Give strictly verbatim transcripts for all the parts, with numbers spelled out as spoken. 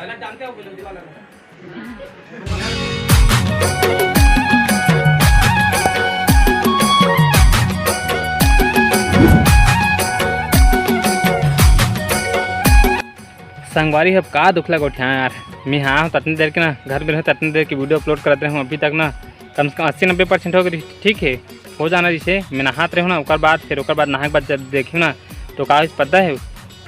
संगवारी, अब का दुख ला गोठियां यार। मैं हाँ, ततनी देर के ना घर में रहे, ततनी देर के वीडियो अपलोड करत रहे हूँ। अभी तक ना कम से कम अस्सी नब्बे परसेंट हो गई। ठीक है, हो जाना, जैसे मैं नहात रहे हूँ ना, ओकर बाद, फिर ओकर बाद नहाए के बाद जब देखी ना, तो का होइस पता है,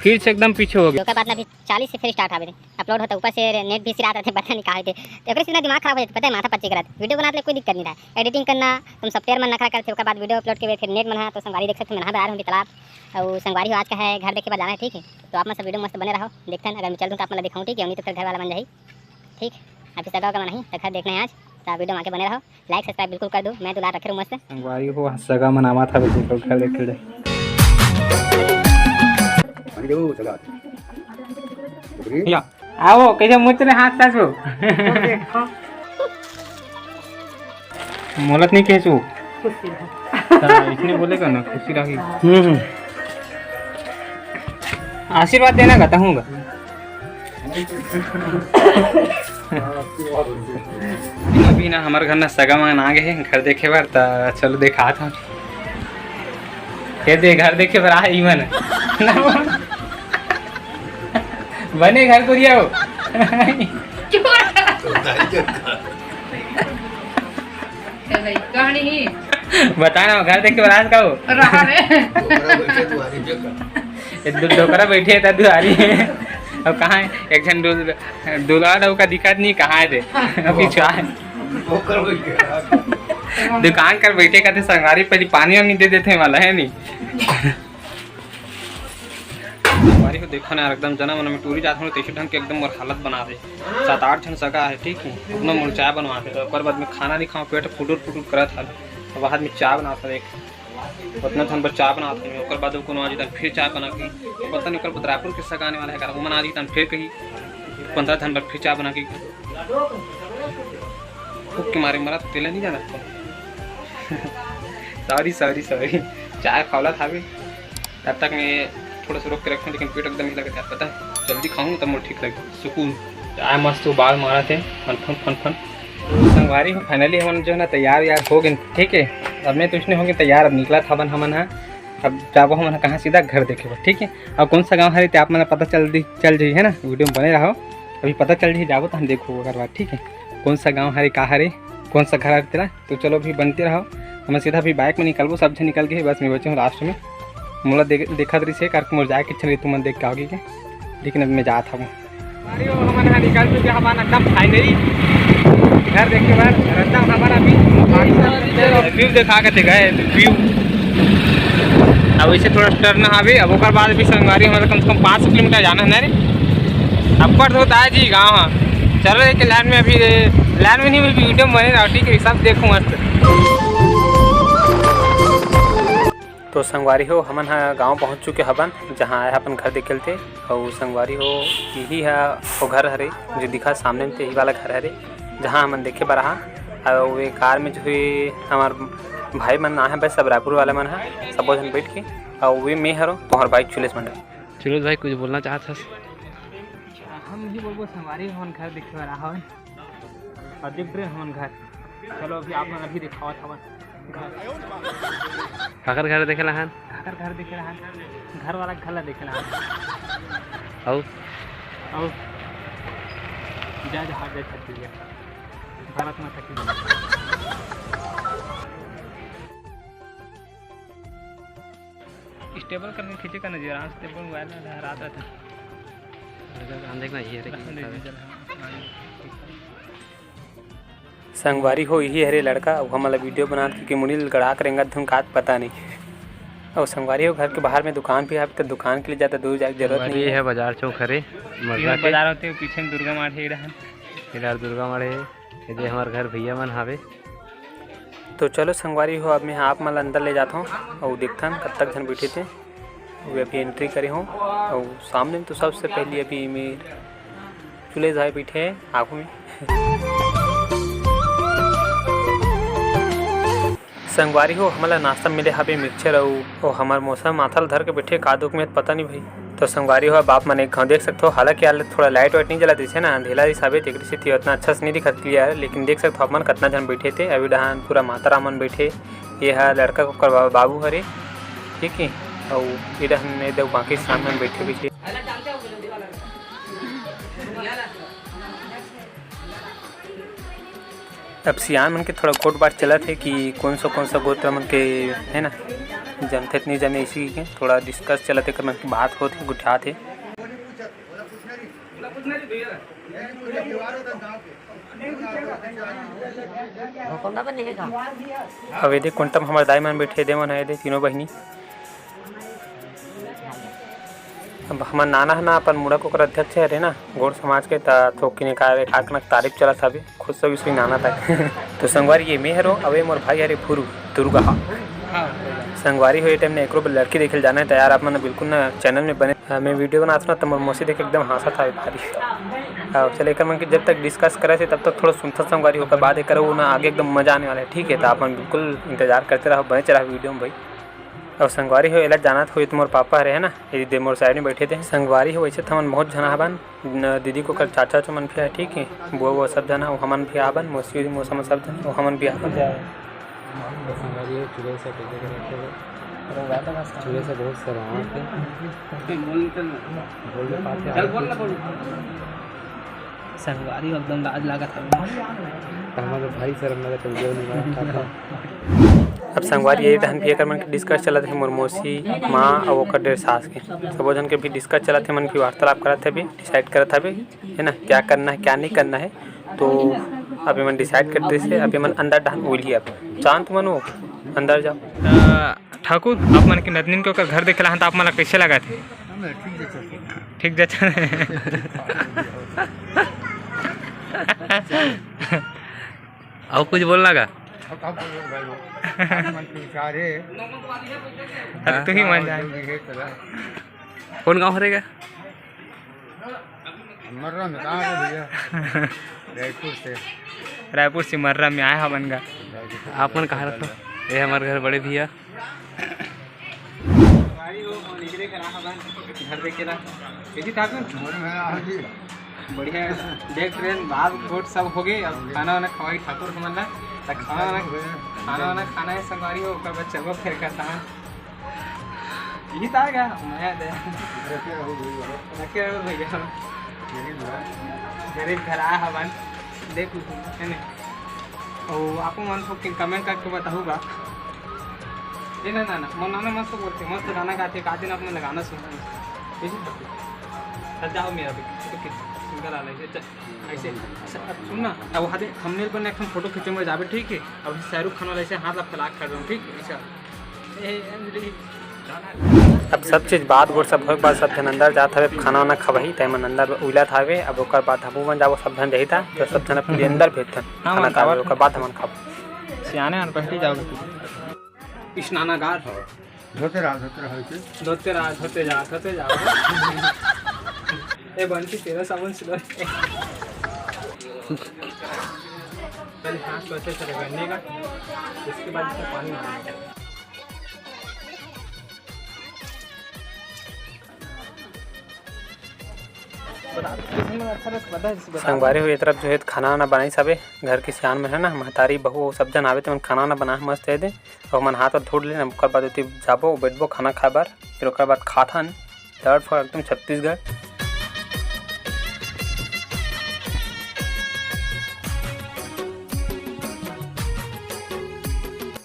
फिर से एकदम पीछे हो गया। ओकर बाद ना अभी चालीस से फिर स्टार्ट हावे, अपलोड होता, ऊपर से नेट भी सिरात रहते, पता नहीं का होते। तो एकरे से ना दिमाग खराब हो जाता, पता है, माथा पच्ची करत। वीडियो बनात ले कोई दिक्कत नहीं रहा, एडिटिंग करना, तुम सॉफ्टवेयर मन नखरा करते, ओकर बाद वीडियो अपलोड के फिर नेट मन हा। तो संगवारी देख सकते हो, मैं नहा बर आ रहे हूँ अभी तालाब। और संगवारी हो, आज का है घर देखे बर जाना है, ठीक है। तो आप मन सब वीडियो मस्त बने रहो, देखते हैं, अगर मैं चल दूँ तो आप मन ला दिखाऊँ, ठीक है, नहीं तो फिर घर वाला मन जाही, ठीक। अभी सगा का मन ही तो घर देखना है आज, तो आप वीडियो में आके बने रहो, लाइक सब्सक्राइब बिल्कुल कर दो, मैं दुलार रखे रहूँ मस्त। संगवारी हो, सगा मन आवत हवे, बिल्कुल घर देखे ले। भैया, आओ, कैसे मुच रहे हाथ सासू? मोलत नहीं कहसू। खुशी रहो। हाँ, इसने बोलेगा ना, खुशी रही। हम्म, हम्म। आशीर्वाद देना का तहूँगा। अभी ना हमर घर ना सगा मन आ गए हैं घर देखे बर, त चलो देखात हूँ। ये दे, घर देखे बर आ ही मन। बने घर कुरिया हो। चुप रह। ए भाई, कहानी ही। बता ना, घर देखे बर आज का हो? रहा रे। ये दो डोकरा बैठे था दुआरी। अब कहाँ है? एक झन डुल-, दुल्हा डौ का दिखत नहीं, कहाँ है रे? अभी छुआ है। दुकान कर बैठे कहते संगवारी, पहले पानी वानी दे देते वाला है नहीं। संगवारी हो, देखो ना यार, एकदम जना मन में टूरी जात हूँ, तैसे ढंग के एकदम मोर हालत बना दे। सात आठ झन सगा है, ठीक है, अपना मोर चाय बनवा दे, तो ओकर बाद में खाना नहीं खाऊँ, पेट फुटुर फुटुर करत हल। अब बाद में चाय बना था, देख, उतना झन बर चाय बना था, ओकर बाद कोनो आ जीतन फिर चाय बना के, पता नहीं ओकर बाद रायपुर के सगा आने वाला है, ओमन आ जीतन फिर कहीं पंद्रह झन बर फिर चाय बना के। भूख के मारे मरा, तेला नहीं जाना। सॉरी, सॉरी, सॉरी, चाय खौला था भी। तब तक मैं थोड़ा सा रोक के रखूँ, लेकिन पेट एकदम ही लगे था, पता है, जल्दी खाऊँ तब मुझे ठीक लगे, सुकून। चाय मस्त उबाल मारा थे, फन फन फन फन। संगवारी हो, finally हमन जो है ना तैयार यार हो गए, ठीक है। अब मैं तो इसने हो गए तैयार, अब निकला था बन हमन हा, अब जाबो हमन कहाँ, सीधा घर देखे बर, ठीक है। अब कौन सा गाँव हरे ते आप मन पता चल दी, चल जाही है ना, वीडियो में बने रहो, अभी पता चल जाही, जाबो तो हम देखो अगर बात, ठीक है, कौन सा गाँव हरे, का हरे, कौन सा घर हरे तेला। तो चलो अभी बनते रहो, हम सीधा अभी बाइक में निकलबो, सब झन निकल गए, बस मैं बचे हूँ लास्ट में। मोला देख, देखत रहिस हे, करके मोर जाए के इच्छा नहीं, तुमन देख के आओगे क्या? लेकिन अब मैं जात हूँ। अरे, वो हमन यहाँ निकल चुके, हमन एकदम finally घर देखे बर रद्दा हमन अभी व्यू देखा के गए, व्यू। अब इसे थोड़ा टर्न हवे, अब ओकर बाद भी संगवारी हमन कम से कम पाँच किलोमीटर जाना है ना रे। अब पर होता है जी गाँव, हाँ। चलो एक लाइन में अभी, लाइन में नहीं, अभी वीडियो में बने रहो, ठीक है, सब देखो मस्त। तो संगवारी हो, हमन ह गांव पहुंच चुके हबन, जहां आए ह अपन घर देखे ल ते। अउ संगवारी हो, इही ह वो घर हरे, जो दिखा सामने में, ते ही वाला घर हरे, जहां हमन देखे बर आहा। अउ ये कार में जो है हमार भाई मन आए हैं, बस सब रायपुर वाले मन ह, सबो झन बैठ के। अउ वे मैं हरो, तुम्हार भाई चुलेश मंडल। चुलेश भाई, कुछ बोलना चाहत हस? हम ही बोलबो, संगवारी हो, हमन घर देखे बर आए हवन। अउ देख रहे हमन घर। चलो अभी आप मन अभी दिखावत हवन घर। काकर घर देखे ला हन? काकर घर देखे ला हन? घर वाला घर ला देखे ला हन। अउ? अउ जय जोहार, जय छत्तीसगढ़, भारत माता की। स्टेबल करके खींचे का नजर, आज स्टेबल मोबाइल में लहरात रहता। लगा, हम देखना ये रहता है। संगवारी हो, इही हरे लड़का, अउ हमन ला वीडियो बनात के मुड़ी ल गड़ा के रेंगत धुन कात पता नहीं। अउ संगवारी हो, घर के बाहर में दुकान भी हवे, त दुकान के लिए ज्यादा दूर जाए के जरूरत संगवारी नहीं है। है बाजार चौक हरे, मर्रा के। बाजार होते, पीछे में दुर्गा माढ़े रहन। इधर दुर्गा माढ़े, ये दे हमार घर भैया मन हावे। तो चलो संगवारी हो, अब मैं आप मन ला अंदर ले जात हूँ अउ देखथन कब तक झन बैठे थे। अउ अभी एंट्री करे हूँ अउ सामने में तो सबसे पहले अभी मेर चुलेश भाई बैठे हैं आगू में। संगवारी हो, हमला नाश्ता मिले हवे मिक्सचर अउ, अउ हमर मौसा माथा ल धर के बैठे, का दुख में पता नहीं भाई। तो संगवारी हो, अब आप मन एक घाव देख सकथो, हालांकि यार थोड़ा लाइट वाइट नहीं जला दिसे ना, अंधेला हिसाबे तेकरे सेती उतना अच्छा से नहीं दिखत क्लियर, लेकिन देख सकथो आप मन कतना झन बैठे थे। अभी डहान पूरा माता राम मन बैठे, ये हा लड़का के ओकर बा-, बाबू हरे, ठीक है, अउ ये डहान ये दे बाकी सामने बैठे बैठे। अब सियान मन के थोड़ा कोट बात चलत हे कि कौन सा, कौन सा गोत्र मन के हे ना, जनथे त नहीं जाने, इसी के थोड़ा डिस्कस चलत हे, एकर मन के बात होत हे, गुठियात हे। अब एदे कोंटा म हमर दाई मन बैठे, एदे मन हे, एदे तीनों बहिनी। अब हमर नाना ह ना अपन मुड़ा कोकर अध्यक्ष हरे ना, गोंड़ समाज के, त थोकिन एकाध, एकाध कन तारीफ चलत हवे, खुश होगे सुई नाना तक। तो संगवारी ये मैं हरो, अउ ये मोर भाई हरे फुरू, दुर्गा हा। हाँ। संगवारी हो, ये टाइम ने एकरो बर लड़की देखे ल जाना हे, त यार आप मन बिल्कुल ना चैनल में बने, अ, मैं वीडियो बनात हूँ ना, त मोर मौसी देख के एकदम हंसत हवे भारी। हाँ, चल एकर मन के जब तक डिस्कस करे से तब तक थोड़ा सुनथन संगवारी, ओकर बाद एकर वो ना आगे एकदम मजा आने वाला है, ठीक है? त आप मन बिल्कुल इंतजार करते रहो, बने रहो वीडियो में भाई। अउ संगवारी हो, एला जानत हो, ये तो मोर पापा हरे, है ना, ये दे मोर साइड में बैठे थे। संगवारी हो, वैसे तो हमन बहुत झन हवन, न, दीदी कोकर चाचा चो मन भी है, ठीक है, बुआ वो सब झन, वो हमन भी आवन, मौसी मौसा मन सब झन, वो हमन भी आवन। संगवारी हो, चूल्हे से कैसे करते हो? चूल्हे से बहुत शर्मावत है। बोल ले पाते हैं। संगवारी एकदम लाज लागत हवे। त हमर भारी शरम लगत हे, वीडियो नहीं बनात हन। अब संगवारी ये डहन भी एकर मन के डिस्कस चलत हे, मोर मौसी, माँ अउ ओकर डेढ़ सास के। सबो झन के भी डिस्कस चलत हे, मन भी वार्तालाप करत हवे, डिसाइड करत हवे, है ना, क्या करना है, क्या नहीं करना है। तो अब एमन डिसाइड कर देसे, अब एमन अंदर डहन ओइली। अब शांत मन हो, अंदर जाओ। त ठाकुर, आप मन के नतनिन के ओकर घर देखे ला हन, त आप मन ला कैसे लगत हे? हमें ठीक जचत हे। ठीक जचत हे। अउ कुछ बोलना का? अब का बोलबो भाई, वो मन के विचार हे। अब तू ही मान जा। जो भी हे, चला। कौन गाँव हरे का? मर्रा में कहाँ हो भैया? रायपुर से। रायपुर से मर्रा में आए हवन गा। आप मन कहाँ रखो? ये हमारे घर बड़े भैया। भाई वो निकले करा हवन, घर देखे ला। कैसी ठाकुर? बढ़िया। देख रहे हैं, बात वोट सब हो गए, अब खाना वाना खवाई ठाकुर हमन ला। त खाना वाना, खाना वाना खाना है संगवारी हो, ओकर बाद चलबो फिर करता है। यही तो आ गया, मैं दे। रखे रहो भैया। रखे रहो भैया। गरीब घर। गरीब घर आया हवन। देख लो, है ना? अउ आप मन तो comment करके बताहू गा। ए ना, ना, ना, मोर नाना मस्त बोलथे, मस्त गाना गाथे, का दिन आप मन गाना सुनथे। कैसे करथे? चल जाओ मेरा भी, फोटो खींच, सिंगर वाला, ऐसे चल, ऐसे, ऐसे, अब सुन ना, अब वहाँ दे, thumbnail पर एक ठन फोटो खींचे में जाबे, ठीक है? अब शाहरुख खान वाला ऐसे हाथ ला फैला के खड़े रहो, ठीक है? ऐसा। ए, अंजलि। अब सब चीज बात गोठ सब होए के बाद सब झन अंदर जात हवे, खाना वाना खवाही, त एमन अंदर उइलत हवे। अब ओकर बाद हमू मन जाबो, सब झन जही ता, तो सब झन अपने अंदर भेजथन हाँ, खाना खावे, ओकर बाद हमन खाबो। सियाने मन पहली जाओगे तू। स्नानागार। धोते रहा, धोते रहा, ऐसे। धोते रहा, धोते जा, धोते जा। ए बंटी, तेरा साबुन सुधर। पहले हाथ को अच्छे से रगड़ने का, उसके बाद इसमें पानी मारने का। संगवारी हो, ये तरफ जो है खाना वाना बनाई सबे, घर के सियान मन है ना, महतारी बहू सब जन आवे, तो खाना वाना बना मस्त है दे, तो हमन हाथ धो लेन, ओकर बाद ओती जाबो, बैठबो खाना खाए बर, फिर ओकर बाद खाथन। That for एकदम छत्तीसगढ़।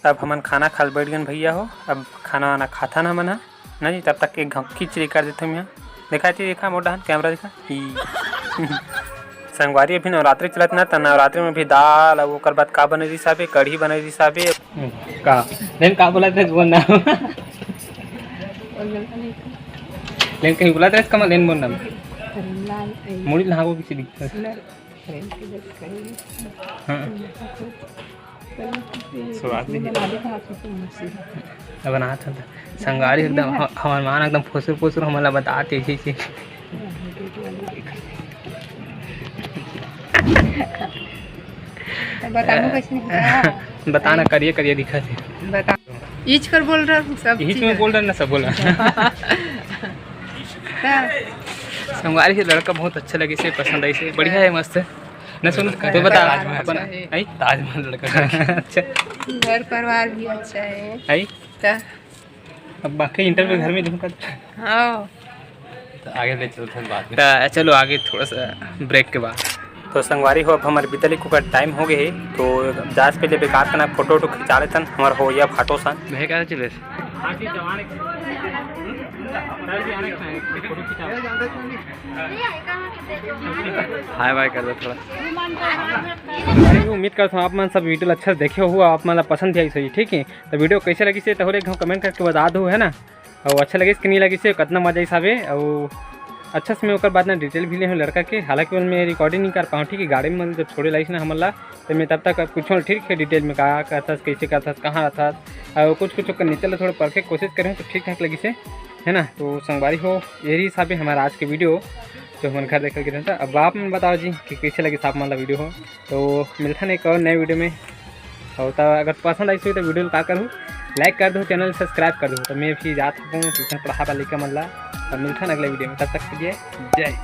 अब हमन खाना खाल बैठ गन भैया हो, अब खाना वाना खाथन हमन ह। ना जी, तब तक एक घाव खिचड़ी कर देथन यहाँ। देखा थी, देखा मोर डहन कैमरा देखा। ई। संगवारी अभी नवरात्रि चलत ना, त नवरात्रि में भी दाल अउ ओकर बाद का बने रिहिस आबे, कढ़ी बने रिहिस आबे। का? लेन का बोलत रहे, बोल ना। लेन कहीं बोलत रहे, कमल, लेन बोल ना। मुड़ी ला वो पीछे दिखता है। हाँ। स्वाद नहीं। अब बनात हन त संगवारी एकदम ह-, हमर मान एकदम फुसुर फुसुर हमन ला बतात हे, ऐसे ऐसे। बताऊं कैसे नहीं? बता ना, करिया करिया दिखत हे। बता। इच कर बोल रहा हूँ, सब इच चीज में है। बोल रहा ना, सब बोला। संगवारी हे, लड़का बहुत अच्छा लगिस हे, पसंद आइस हे, बढ़िया हे, मस्त हे। न सुन, तू बता। ताजमहल अपन, है। आई? ताजमहल लड़का। अच्छा। घर परिवार भी अच्छा है। आई? का? अब बाकी इंटरव्यू घर में दूंगा। हाँ। तो आगे ले चलते हैं बाद में। तो चलो आगे थोड़ा सा ब्रेक के बाद। तो संगवारी हो, अब हमर बितली कुकर टाइम हो गए हे, तो जास पहले बेकार तना फोटो वोटो खिंचा लेथन हमर हो या फाटो सन। भैया, क्या चीज है? हाय बाय कर दो थोड़ा। उम्मीद करता हूँ आप मन सब वीडियो अच्छा से देखे हो, आप मन ला पसंद भी आई सही, ठीक है। तो वीडियो कैसे लगिस हे, तो एक घाव कमेंट करके बता दो, है ना। और अच्छा लगिस कि नहीं लगिस हे, कितना मजा आइस हवे, और अच्छा से मैं ओकर बाद ना डिटेल भी ले हूँ लड़का के, हालांकि मैं रिकॉर्डिंग नहीं कर पाऊँ, ठीक है। गाड़ी में जब छोड़े लाइस ना हमन ला, तो मैं तब तक अब पूछूँ, ठीक है, डिटेल में का करथस, कैसे करथस, कहाँ रहथस, और कुछ कुछ ओकर नेचर ला थोड़ा परखे के कोशिश करूँ, तो ठीक ठाक लगिस हे, है ना। तो संगवारी हो, यही हिसाब है हमारा आज के वीडियो, जो हमन घर देखे के रहता। अब आप मन बताओ जी कि कैसे लगिस आप मन ला वीडियो हो। तो मिलथन एक और नए वीडियो में। और त अगर पसंद आइस होही तो वीडियो ला का करहू, लाइक कर दो, चैनल सब्सक्राइब कर दो। तो मैं भी जात हूँ ट्यूशन पढ़ाबा लइका मन ला। तो मिलथन अगले वीडियो में, तब तक के लिए जय।